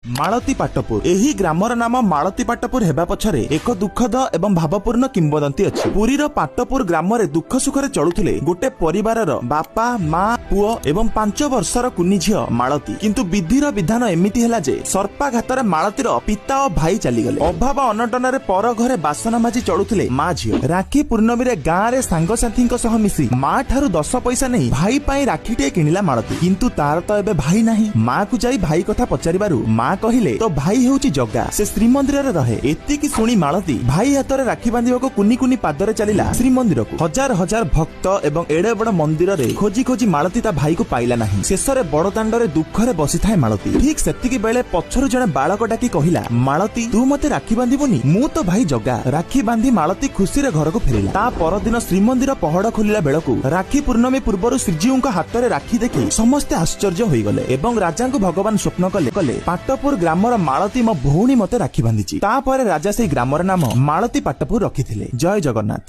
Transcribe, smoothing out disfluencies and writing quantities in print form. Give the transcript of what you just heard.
ମାଳତୀ ପାଟପୁର। ଏହି ଗ୍ରାମର ନାମ ମାଳତୀ ପାଟପୁର ହେବା ପଛରେ ଏକ ଦୁଃଖଦ ଏବଂ ଭାବପୂର୍ଣ୍ଣ କିମ୍ବଦନ୍ତୀ ଅଛି। ପୁରୀର ପାଟପୁର ଗ୍ରାମରେ ଦୁଃଖ ସୁଖରେ ଚଳୁଥିଲେ ଗୋଟେ ପରିବାରର ବାପା, ମା, ପୁଅ ଏବଂ 5 ବର୍ଷର କୁନି ଝିଅ ମାଳତୀ। କିନ୍ତୁ ବିଧିର ବିଧାନ ଏମିତି ହେଲା ଯେ ସର୍ପାଘାତରେ ମାଳତୀର ପିତା ଓ ଭାଇ ଚାଲିଗଲେ। ଅଭାବ ଅନଟନରେ ପର ଘରେ ବାସନ ମାଜି ଚଳୁଥିଲେ ମା ଝିଅ। ରାକ୍ଷୀ ପୂର୍ଣ୍ଣମୀରେ ଗାଁରେ ସାଙ୍ଗସାଥୀଙ୍କ ସହ ମିଶି ମା ଠାରୁ 10 ପଇସା ନେଇ ଭାଇ ପାଇଁ ରାକ୍ଷୀଟିଏ କିଣିଲା ମାଳତୀ। କିନ୍ତୁ ତାର ତ ଏବେ ଭାଇ ନାହିଁ। ମାକୁ ଯାଇ ଭାଇ କଥା ପଚାରିବାରୁ ମା କହିଲେ, ତୋ ଭାଇ ହେଉଛି ଜଗା, ସେ ଶ୍ରୀମନ୍ଦିରରେ ରହେ। ଏତିକି ଶୁଣି ମାଳତୀ ଭାଇ ହାତରେ ରାକ୍ଷୀ ବାନ୍ଧିବାକୁ କୁନି କୁନି ପାଦରେ ଚାଲିଲା ଶ୍ରୀମନ୍ଦିରକୁ। ହଜାର ହଜାର ଭକ୍ତ ଏବଂ ଏଡେ ବଡ ମନ୍ଦିରରେ ଖୋଜି ଖୋଜି ମାଳତୀ ତା ଭାଇକୁ ପାଇଲା ନାହିଁ। ଶେଷରେ ବଡଦାଣ୍ଡରେ ଦୁଃଖରେ ବସିଥାଏ ମାଳତୀ। ଠିକ ସେତିକି ବେଳେ ପଛରୁ ଜଣେ ବାଳକ ଡାକି କହିଲା, "ମାଳତୀ, ତୁ ମତେ ରାକ୍ଷୀ ବାନ୍ଧିବୁନି? ମୁଁ ତୋ ଭାଇ ଜଗା।" ରାକ୍ଷୀ ବାନ୍ଧି ମାଳତୀ ଖୁସିରେ ଘରକୁ ଫେରିଲା। ତା ପରଦିନ ଶ୍ରୀମନ୍ଦିର ପହଡ ଖୋଲିଲା ବେଳକୁ ରାକ୍ଷୀ ପୂର୍ଣ୍ଣମୀ ପୂର୍ବରୁ ଶ୍ରୀଜୀଉଙ୍କ ହାତରେ ରାକ୍ଷୀ ଦେଖି ସମସ୍ତେ ଆଶ୍ଚର୍ଯ୍ୟ ହୋଇଗଲେ ଏବଂ ରାଜାଙ୍କୁ ଭଗବାନ ସ୍ୱପ୍ନ କଲେ, "ପାଟପୁର ଗ୍ରାମର ମାଳତୀ ମୋ ଭଉଣୀ ମତେ ରାକ୍ଷୀ ବାନ୍ଧିଛି।" ତାପରେ ରାଜା ସେଇ ଗ୍ରାମର ନାମ ମାଳତୀ ପାଟପୁର ରଖିଥିଲେ। ଜୟ ଜଗନ୍ନାଥ।